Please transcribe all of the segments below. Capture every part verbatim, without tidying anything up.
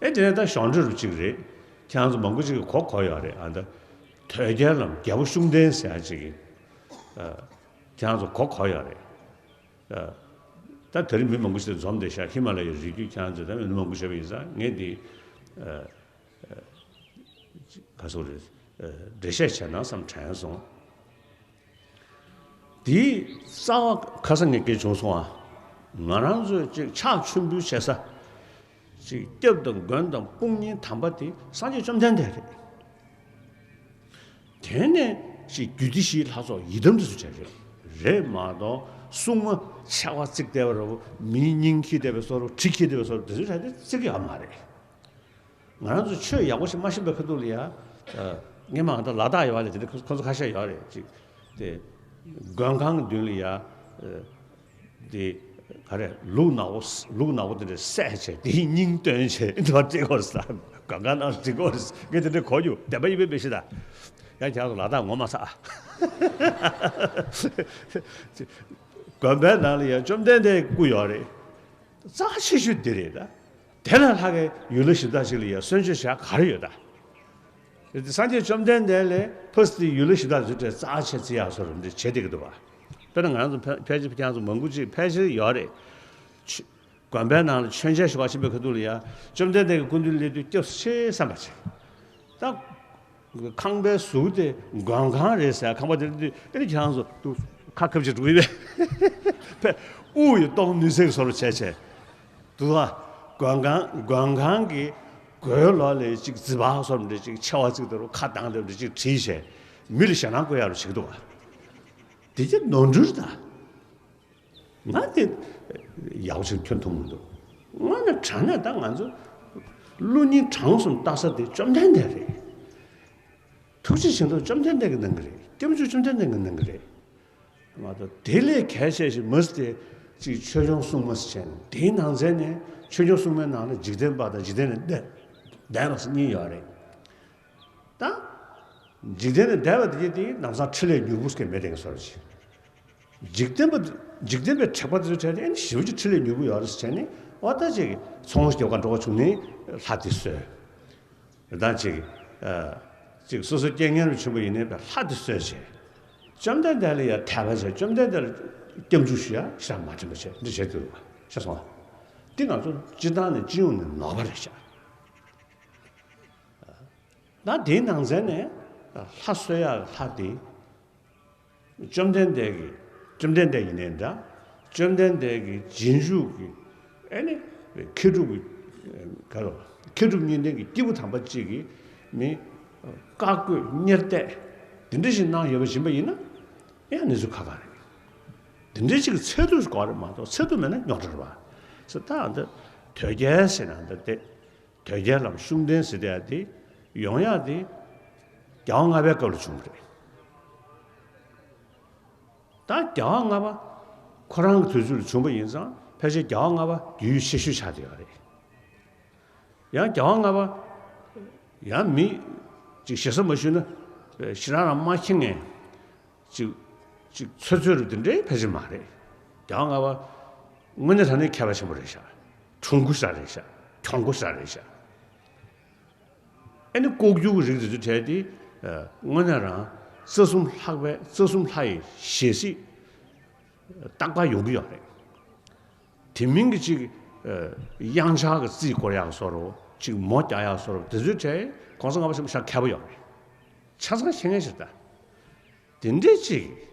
ཨེ་དེ་ནས་ད་ཞོར་འཕྲོས་རུ་གཅིག་རེད། ཁྱེད་རང་ཚོ་མང་པོ་ཅིག་གིས་གོ་གོ་ཡོད་རེད། ཨ་ད་དོལ་རྒྱལ་ལམ་རྒྱལ་པོ་ཤུགས་ལྡན་ཟེར་ཡ་ཅིག་གིས་ཨ་ཁྱེད་རང་ཚོ་གོ་གོ་ཡོད་རེད། ཨ་ད་དེ་རིང་མི་མང་པོ་ཞིག་འཛོམས་བསྡད་ཤག་ཧི་མ་ལ་ཡའི་རི་རྒྱུད། ཁྱེད་རང་ཚོ་ད་མི་མང་པོ་ཞིག་ཡོད་པ་ཡིན་ཙང་ངས་འདི་ཨ་ག་ཟེར་དགོས་རེད། ཨ་འགྲེལ་བཤད་བྱས་ན་བསམ་དྲན་སོང་། དེའི་རྩ་བ་ཁ་སང་ངས་སྐད་བྱུང་སོང་ཨ། ང་རང་ཚོས་ཅིག་ཕྱག་མཆོད་འབུལ་བྱེད་ས་ཅིག་སྐྱབས་དང་མགོན་དང་དཔུང་གཉེན་དམ་པ་དེ་སངས་རྒྱས་བཅོམ་ལྡན་འདས་རེད། དེ་ནས་ཅིག་རྒྱུད་སྡེ་བཞིའི་ལྷ་ཚོགས་ཡི་དམ་དེ་ཚོ་བྱས་རེད། རེད་མ་གཏོགས་སྲུང་མ་ཆེ་བ་བརྩིགས་བསྡད་པ་རེད། མིའི་སྙིང་འཁྱེར་བསྡད་པའི་བཟོ་འདྲ། གྲི་འཁྱེར་བསྡད་པའི་བཟོ་འདྲ་དེ་ཚོ་བྱས་ཏེ་བརྩིགས་ཡོད་མ་རེད། ང་རང་ཚོ་ཆོས་ཡག་པོ་ཞིག་མ་ཤེས་པའི་ཁ་ཐུག་ལ་ཡ། ཨ་ངས་མ་ད་ལ་དྭགས་ཡོད་རེད། དེ་འདྲ་ཁོ་ཁོ་ཚོ་ཁ་ཤས་ཡོད་རེད་ཅིག་དེ་མགོན་ཁང་གི་མདུན་ལ་ཡ། ཨ་དེ་ག་རེ་ལུག་ནག་པོ་ལུག་ནག་པོ་དེ་འདྲ་བསད་བྱས་དེའི་སྙིང་བཏོན་བྱས་འདི་བ་བརྩིགས་ཡོད་རེད་ཟེར། མགོན་ཁང་ནང་བརྩིགས་ཡོད་རེད་ཟེར། ངས་དེ་འདྲ་གོ་རྒྱུ་བདེན་པ་ཡིན་པའི་མི་ཤེས་ད། ཡང་ཁྱེད་ཚོ་ལ་དྭགས་ངོ་མ་ཚ། དགོན་པའི་ནང་ལ་ཡང་བཅོམ་ལྡན་འདས་ཀྱི་སྐུ་ཡོད་རེད། རྩ་ཆེ་ཤོས་དེ་རེད་ད། དེ་ལས་ལྷག་གི་ཡུལ་ལྷ་གཞན་དག་ཅིག་ལ་ཡང་གསོལ་མཆོད་བྱ་ག་རེ་ཡོད་ད། སངས་རྒྱས་བཅོམ་ལྡན་འདས་ལས་ཕར་ཙམ་ཡུལ་ལྷ་གཞན་དག་ཚོའི་གྲས་རྩ་ཆེ་བརྩི་ཡག་བཟོ་འདྲ་འདི་བྱེད་བསྡད་ཀྱི་འདུག་པ། དཔེར་ན་ང་རང་ཚོ་ཕལ་ཕལ་ཆེར་ཁྱེད་རང་ཚོ་མང་པོ་ཅིག་ཕལ་ཆེར་ཡོད་རེད། ཆུ་དགོན་པའི་ནང་ལ་མཆོད་མཇལ་ཞུ་བ་ཕྱིན་པའི་ཁ་ཐུག་ལ་ཡ་བཅོམ་ལྡན་འདས་ཀྱི་སྐུ་མདུན་སླེབས་དུས་སྐྱབས་སུ་མཆི་བསམ་པ་བྱེད། ད་ཁང་པའི་ཟུར་དེ་མགོན་ཁང་རེད་ཟེར། ཁང་པ་དེ་དུས་ཨེ་ནི་ཁྱེད་རང་ཚོ་ཁ་ཁབ་ཅིག་འགྲོ་གི་བས། དབུགས་ཡི་གཏོང་ནུས་ཚད་ཀྱི་བཟོ་འདྲ་བྱས་བྱས། འདུག་ཨ། མགོན་ཁང་མགོན་ཁང་གི་སྒོའི་ལོགས་ལ་ཅིག་རྫི་བ་བཟོ་འདྲ་ཅིག་མཆེ་བ་གཅིག་དེ་རུ་ཁ་གདངས་འདྲ་ཅིག་བྲིས་བྱས། མི་ལ་ཞེད་སྣང་སྐུལ་ཡག་རུ་བྱེད་ཀྱི་འདུག་ཨ། དེ་ཅི་ནོར་འཁྲུལ་ད། ང་དེ་ཡག་པོ་ཞིག་ཐོན་ཐུབ་མི་འདུག་དངོས་གནས་དྲང་གནས་ད་ང་ཚོ་བློ་སྙིང་བྲང་གསུམ་ལྟ་ས་དེ་བཅོམ་ལྡན་འདས་རེད། ཐུགས་རྗེ་ཆེན་པོ་བཅོམ་ལྡན་འདས་ཀྱིས་གནང་གི་རེད། སྐྱབས་མཆོག་བཅོམ་ལྡན་འདས་ཀྱིས་གནང་གི་རེད། མ་གཏོགས་དེ་ལས་གལ་ཆེ་ཞིག་མ་ཟད་དེ་ཅིག་ཆོས་སྐྱོང་སྲུང་མ་ཟེར་བྱས་ནས། དེའི་ནང་ཚན་ནས་ཆོས་སྐྱོང་སྲུང་མའི་ནང་ལ་འཇིག་རྟེན་པ་དང་འཇིག་རྟེན་ལས་འདས་འདས་པ་ཟེར་གཉིས་ཡོད་རེད། ད་འཇིག་རྟེན་ལས་འདས་པ་དེ་གྱད་དེ་ལམ་སང་འཕྲིན་ལས་མྱུར་པོ་ཟེར་མཁན་མེད་དེ་ག་བཟོ་འདྲ་ཅིག་འཇིག་རྟེན་པ་འཇིག་རྟེན་པའི་དྲེགས་པ་དེ་ཚོའི་གྲས་དེ་ཨེ་ནི་ཞེ་པོ་ཅིག་འཕྲིན་ལས་མྱུར་པོ་ཡོད་རེད་ཟེར་བྱས་ནས། འོ་ད་ཅིག་ཚོང་ཞོགས་ཀ་འགྲོ་བ་བྱུང་ནས་ལྷ་དེ་གསོལ། ད་ཅིག་ཨ་ཅིག་སོ་སོ་རྐྱེན་ངན་རུ་བྱུང་བ་ཡིན་ནའི་ལྷ་དེ་གསོལ་བྱས། བཅོམ་ལྡན་འདས་ལ་ཡང་དད་པ་བྱས། བཅོམ་ལྡན་འདས་ལ་སྐྱབས་འཇུག་ཞུ་ཡ་ཞེ་དྲག་མ་དྲན་པ་བྱས་འདི་བྱས་འདུག་ཤེས་སོང་ང་། འདི་ང་ཚོ་སྤྱིར་བཏང་ནས་སྤྱི་ཡོངས་ནས་ནོར་བ་རེད་ཤག་ད་དེའི་ནང་ཚན་ནས་ལྷ་གསོལ་ཡག་ལྷ་དེ། བཅོམ་ལྡན་འདས་ཀྱི་བཅོམ་ལྡན་འདས་ཡིན་ནའི་འདྲ། བཅོམ་ལྡན་འདས་ཀྱི་རྗེས་འཇུག་གི་ཨེ་ནི་མཁས་གྲུབ་ཀྱི་ག་རེ་མཁས་གྲུབ་གཉིས་ལྡན་གྱི་སྐྱེས་བུ་དམ་པ་གཅིག་གིས་མི་བཀའ་བསྒོས་གཉེར་གཏད་དེ་འདྲ་ཞིག་གནང་ཡོད་པ་ཡིན་པ་ཡིན་ན། ཡང་གནས་ཚུལ་ཁག་ཁག་རེད། དེ་འདྲའི་ཅིག་ཚད་དུ་དགོས་རེད་མ་གཏོགས་ཚད་དུ་མེད་ན་རྙོག་དྲ་རེད་པ། ཟེར་ད་འདི་དོལ་རྒྱལ་ཟེར་ན་འདི་སྟེ། དོལ་རྒྱལ་ལམ་ཤུགས་ལྡན་ཟེར་དེ་ཡ་དེ་ཡོང་ཡག་དེ་རྒྱལ་བ་ལྔ་པའི་སྐབས་ལ་བྱུང་བ་རེད། ད་རྒྱལ་བ་ལྔ་པ་ཁོ་རང་གི་དུས་ཚོད་ལ་བྱུང་བ་ཡིན་ཙང་ཕལ་ཆེར་རྒྱལ་བ་ལྔ་པ་རྒྱུས་ཡོད་ཤོས་ཆགས་བསྡད་ཡོད་རེད། ཡང་རྒྱལ་བ་ལྔ་པ་ཡང་མི་ཅིག་ཞེ་ས་མ་ཞུས་ན་ཞེ་དྲག་རང་མ་མཁྱེན་མཁན་ཅིག་ཅིག་ཚོད་ཚོད་རུ་དེ་འདྲའི་ཕལ་ཆེར་མ་རེད། རྒྱལ་བ་ལྔ་པ་དངོས་གནས་དྲང་གནས་མཁས་པ་ཆེན་པོ་རེད་ཤག་གྲུང་པོ་ཞེ་དྲག་རེད་ཤག་གྱོང་པོ་ཞེ་དྲག་རེད་ཤག་ཨ་ནི་ལྐོག་གྱུར་གྱི་རིགས་དེ་ཚོ་གྲས་དེ་དངོས་གནས་རང་རྩ་གསུམ་ལྷག་པའི་རྩ་གསུམ་ལྷ་ཡི་ཞལ་གཟིགས་རྟག་པར་ཡོང་གི་ཡོད་རེད། དེ་མིན་གྱི་ཅིག་ཨ་དབྱངས་འཆར་གྱི་རྩིས་སྐོར་ཡག་བཟོ་འདྲ། ཅིག་མོ་རྒྱག་ཡག་བཟོ་འདྲ། དེ་ཚོའི་གྲས་གོང་ས་ལྔ་པ་ཆེན་པོ་ཞེ་དྲག་མཁས་པོ་ཡོད་རེད། ཆ་ཚང་ཤེས་མཁན་ཞིག་རེད་ད། དེ་འདྲས་ཅིག་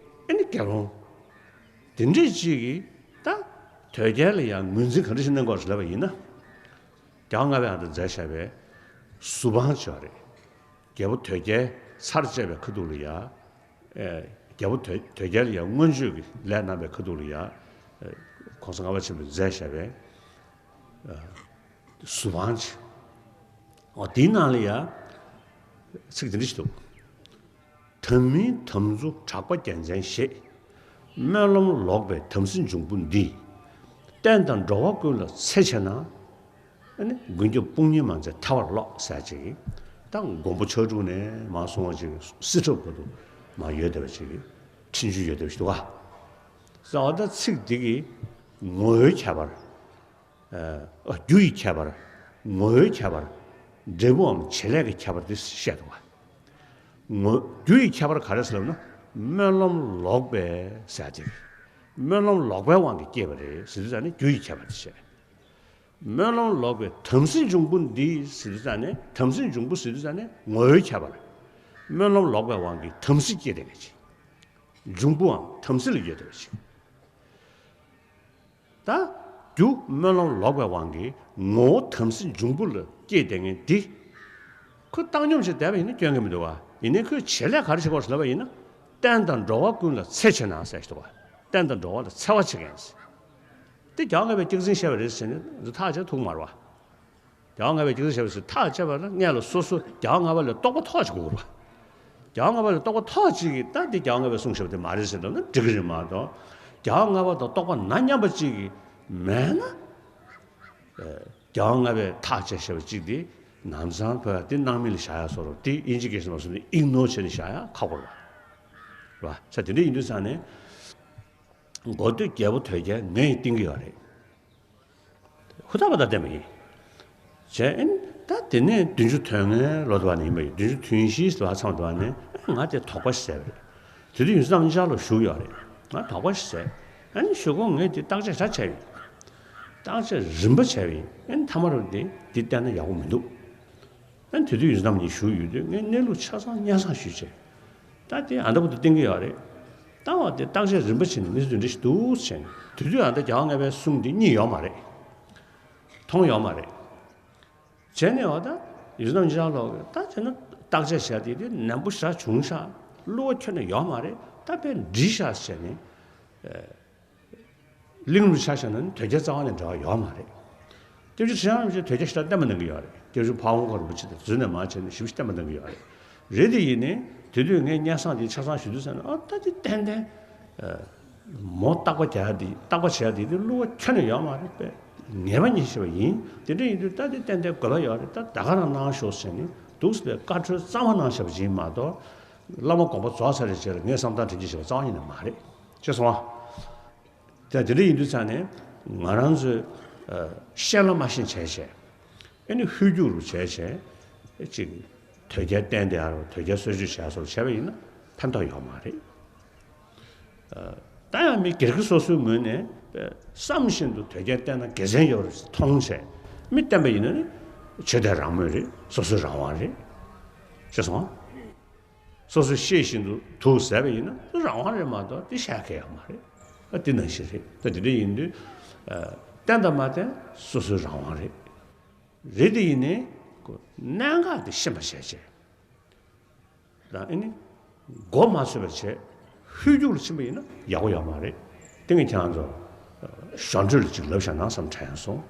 ཨ་ནི་དགེ་སློང་། དེ་འདྲས་ཅིག་གིས་ད་དོལ་རྒྱལ་ལ་ཡང་ངོས་འཛིན་ག་འདྲ་ཞིག་གནང་དགོས་རེད་ལབ་པ་ཡིན་ན། རྒྱལ་བ་ལྔ་པས་ཨ་ད་མཛད་བཞག་པའི་ཟུར་དཔང་བྱས་པ་རེད། རྒྱལ་པོ་དོལ་རྒྱལ་ཚར་བཅད་པའི་ཁ་ཐུག་ལ་ཡ། ཨེ་རྒྱལ་པོ་དོལ་དོལ་རྒྱལ་ལ་ཡ་མངོན་སྤྱོད་ཀྱི་ལས་གནང་བའི་ཁ་ཐུག་ལ་ཡ། ཨེ་གོང་ས་ལྔ་པ་ཆེན་པོས་མཛད་བཞག་པའི་ཨ་ཟུར་དཔང་བྱས། འོ་དེའི་ནང་ལ་ཡ་ཚིག་དེ་འདྲ་ཞིག་འདུག་དམ་མིན་དམ་རྫུ་གྲགས་པ་རྒྱལ་མཚན་ཞེས། སྨོན་ལམ་ལོག་པའི་དམ་སྲི་འབྱུང་པོ་འདི། བསྟན་དང་འགྲོ་བ་ཀུན་ལ་འཚེ་ཆེ་ན། ཨ་ནི་མགོན་སྐྱབས་དཔུང་གཉེན་མ་མཛད་ཐལ་བར་རློག་ཟེར་ཅིག་ད་མགོན་པོ་ཕྱག་དྲུག་ནས་མར་སོང་བ་ཅིག་སྲི་ཐབས་བར་དུ་མར་ཡོད་བསྡད་པ་ཅིག་འཕྲིན་བཅོལ་ཡོད་བསྡད་པ་ཞིག་འདུག་ག་ཟེར་བ་ད་ཚིག་འདི་གི་ངོ་བོའི་ཁྱད་པར། ཨ་རྒྱུ་ཡི་ཁྱད་པར། ངོ་བོའི་ཁྱད་པར། འབྲས་བུའམ་བྱེད་ལས་ཀྱི་ཁྱད་པར་དེ་བཤད་འདུག་བ། ངོ་། རྒྱུ་ཡི་ཁྱད་པར་ག་རེ་ཟེར་ལབ་ན། སྨོན་ལམ་ལོག་པའི་ཟེར་དེ་རེད། སྨོན་ལམ་ལོག་པའི་དབང་གིས་སྐྱེས་པ་རེད་ཟེར་དུས་ཙང་ནས་རྒྱུ་ཡི་ཁྱད་པར་དེ་བཤད། སྨོན་ལམ་ལོག་པའི་དམ་སྲི་འབྱུང་པོ་འདི་ཟེར་དུས་ཙང་ནས་དམ་སྲི་འབྱུང་པོ་ཟེར་དུས་ཙང་ནས་ངོ་བོའི་ཁྱད་པར། སྨོན་ལམ་ལོག་པའི་དབང་གིས་དམ་སྲི་སྐྱེས་བསྡད་མཁན་ཅིག་འབྱུང་པོའམ་དམ་སྲི་ལ་ཡོད་བསྡད་པ་ཅིག་ད་རྒྱུ་སྨོན་ལམ་ལོག་པའི་དབང་གིས་ངོ་བོ་དམ་སྲི་འབྱུང་པོ་ལ་སྐྱེས་བསྡད་མཁན་འདི། ཁོ་བཏང་སྙོམས་ཤིག་བསྡད་པ་ཡིན་ན་སྐྱོན་གྱི་མི་འདུག་བ། ཡིན་ནའི་ཁོས་བྱེད་ལས་ག་རེ་བྱེད་དགོས་ཟེར་ལབ་པ་ཡིན་ན། བསྟན་དང་འགྲོ་བ་ཀུན་ལ་འཚེ་བྱེད་ན་ཟེར་ཞིག་འདུག་བ། བསྟན་དང་འགྲོ་བ་ལ་འཚེ་བ་བྱེད་མཁན་ཟེར། དེ་རྒྱལ་བ་ལྔ་པའི་སྐྱག་རྫུན་བཤད་པ་རེད་ཟེར་ནས་འདི་ཐག་བཅད་ཐུབ་མ་རེད་བ། རྒྱལ་བ་ལྔ་པའི་སྐྱག་རྫུན་བཤད་པ་ཟེར་ཐག་བཅད་པ་ན་སྔོན་ལ་སོ་སོ་རྒྱལ་བ་ལྔ་པ་ལས་རྟོགས་པ་ཐོག་ཅིག་དགོས་རེད་བ། རྒྱལ་བ་ལྔ་པ་ལས་རྟོགས་པ་ཐོག་ཅིག་གིས་ད་འདི་རྒྱལ་བ་ལྔ་པས་གསུངས་བཞག་པ་དེ་མ་རེད་ཟེར་ལབ་ན་འགྲིག་གི་རེད་མ་གཏོགས། རྒྱལ་བ་ལྔ་པ་དང་རྟོགས་པ་ན་མཉམ་པ་ཅིག་གིས་མེད་ན། རྒྱལ་བ་ལྔ་པས་ཐག་བཅད་བཞག་པ་ཅིག་དེ་ནམ་སང་ཁོ་ཡ་དེ་སྣང་མེད་ལ་བཞག་ཡ་བཟོ་འདྲ་དེ་དབྱིན་ཇི་སྐད་ཆ་མ་སོང་ནས་ཨིག་ནོར་བྱས་ནས་བཞག་ཡ་ཁག་པོ་རེད་བ། རེད་བ། ས་དེ་འདྲ་ཡིན་དུས་ཙང་ནས་མགོ་སྟོད་རྒྱལ་པོ་དོལ་རྒྱལ་ངས་བསྟེན་གྱི་ཡོད་རེད། ཧུར་ཐག་པ་དང་བསྟེན་པ་ཡིན། བྱས་ཨེ་ནི་ད་དེ་ནས་བདུན་ཅུ་དོན་ལྔའི་ལོ་དུ་བ་ནས་ཡིན་པ་ཡིན། བདུན་ཅུ་དོན་བཞི་ལོ་ཚང་དུ་བ་ནས་ང་དེ་དོགས་པ་ཞིག་ཟས་པ་རེད། དེ་དུས་ཡོན་བདག་རྣམ་གཉིས་ཆར་ལ་བཞུགས་ཡོད་རེད། ང་དོགས་པ་ཞིག་ཟས། ཨ་ནི་གཞུག་གུ་ངས་དེ་བརྟག་དཔྱད་ཞེ་དྲག་བྱས་ཡིན། བརྟག་དཔྱད་རིམ་པ་བྱས་པ་ཡིན། ཨ་ནི་མཐའ་མ་རུ་དེ་འདི་བལྟས་ན་ཡག་པོ་མི་འདུག་ཨ་ནི་དེ་དུས་ཡོན་བདག་རྣམ་གཉིས་བཞུགས་ཡོད་དུས་ངས་གནས་ལུགས་ཆ་ཚང་སྙན་སེང་ཞུས་བྱས། ད་དེ་ཨ་འདྲ་པོ་དེ་བསྟེན་གྱི་ཡོད་རེད། ད་བ་དེ་བརྟག་དཔྱད་རིམ་པ་བྱས་ནས་གནས་ཚུལ་འདི་འདྲ་ཞིག་འདུག་བྱས་ནས་དེ་དུས་ཨ་འདྲ་རྒྱལ་བ་ལྔ་པའི་གསུང་འདི་རྙེད་ཡོད་མ་རེད། མཐོང་ཡོད་མ་རེད། བྱས་ནས་བ་ད་ཡོན་བདག་རྣམ་གཉིས་ཆར་ལ་ད་བྱས་ན་བརྟག་དཔྱད་བྱས་དེ་དེ་ནན་པོ་ཞེ་དྲག་བྱུང་ཤག་བསླུ་བ་ཁྱོན་ནས་ཡོད་མ་རེད། ད་དཔེ་འགྲིག་ཤག་བྱས་ནས། གླེང་རུ་ཆ་བཞག་ན་ནི་དོལ་རྒྱལ་རྩ་བ་ནས་འབྲེལ་བ་ཡོད་མ་རེད། སྐྱབས་རྗེ་ཁྲི་བྱང་རིན་པོ་ཆེ་དོལ་རྒྱལ་ཞེ་དྲག་བསྟེན་པ་གནང་གི་ཡོད་རེད། སྐྱབས་རྗེ་ཕ་བོང་ཁ་རིན་པོ་ཆེ་དང་རྫུན་ནས་མར་བྱས་ནས་ཞེ་པོ་ཞིག་བསྟེན་པ་གནང་གི་ཡོད་རེད། རེད་དེ་ཡིན་ནའི་དེ་དུས་ངས་སྙན་སེང་དེ་ཆ་ཚང་ཞུ་དུས་ཙམ་ནས་ཨ་ད་དེ་ཏན་ཏན་མོ་རྟག་པ་རྒྱག་ཡ་དེ་རྟག་པ་བྱེད་ཡ་དེ་དེ་བསླུ་བ་ཁྱོན་ནས་ཡོད་མ་རེད་པས། ངེས་པ་ཉིད་ཤེས་པ་ཡིན། དེ་འདྲ་ཡིན་དུས་ད་དེ་ཏན་ཏན་དགོས་པ་ཡོད་རེད། ད་ད་ག་རང་གནང་ཤོག་ཟེར་ནས་འདུག་སེ་བཀའ་འཁྲོལ་གཙང་མ་གནང་བཞག་པ་ཅིག་ཡིན་མ་གཏོགས། བླ་མ་དགོངས་པ་རྫོགས་ཚར་བའི་རྗེས་ལ་ངས་བསམ་བློ་དྲན་གྱི་བྱས་པ་རྩ་བ་ཉིད་ནས་མ་རེད། ཤེས་སོང་ཨ། ད་དེ་འདྲ་ཡིན་དུས་ཙང་ནས་ང་རང་ཚོས་ཨ་ཤེས་ལ་མ་ཤེས་བྱས་བྱས་ཨེ་ནི་ཧོལ་རྒྱུག་རུ་བྱས་བྱས་ཅིག་དོལ་རྒྱལ་བསྟེན་བསྡད་ཡ་རུ་དོལ་རྒྱལ་གསོལ་མཆོད་བྱས་སོགས་བྱས་པ་ཡིན་ན་ཕན་ཐོགས་ཡོད་མ་རེད། ཨ་ད་ཡང་མི་སྒེར་གྱི་སོ་སོའི་ངོས་ནས་བསམ་བཞིན་དུ་དོལ་རྒྱལ་བསྟེན་ན་དགེ་མཚན་ཡོད་རེད་མཐོང་བྱས་མི་བསྟེན་པ་ཡིན་ན་ནི་ཆོས་དད་རང་མོས་རེད། སོ་སོའི་རང་དབང་རེད། ཤེས་སོང་ཨ། སོ་སོས་ཤེས་བཞིན་དུ་དུག་ཟས་པ་ཡིན་ན་དེ་རང་དབང་རེད་མ་གཏོགས་དེ་བཤད་མཁན་ཡོད་མ་རེད། ཨ་དེ་ནང་བཞིན་རེད། ད་དེ་འདྲ་ཡིན་དུས་ཨ་བསྟེན་དང་མ་བསྟེན་སོ་སོའི་རང་དབང་རེད། རེད་དེ་ཡིན་ནའི་གནད་འགག་དེ་ཤེས་པ་བྱས་བྱས་དང་ཨ་ནི་མགོ་མ་ཚོས་པ་བྱས་ཧོལ་རྒྱུག་ལ་ཕྱིན་པ་ཡིན་ན་ཡག་པོ་ཡོད་མ་རེད། དེ་ངས་ཁྱེད་རང་ཚོ་གཞོན་གྲོགས་ལ་ཅིག་ལབ་བཞག་ན་བསམ་དྲན་སོང་།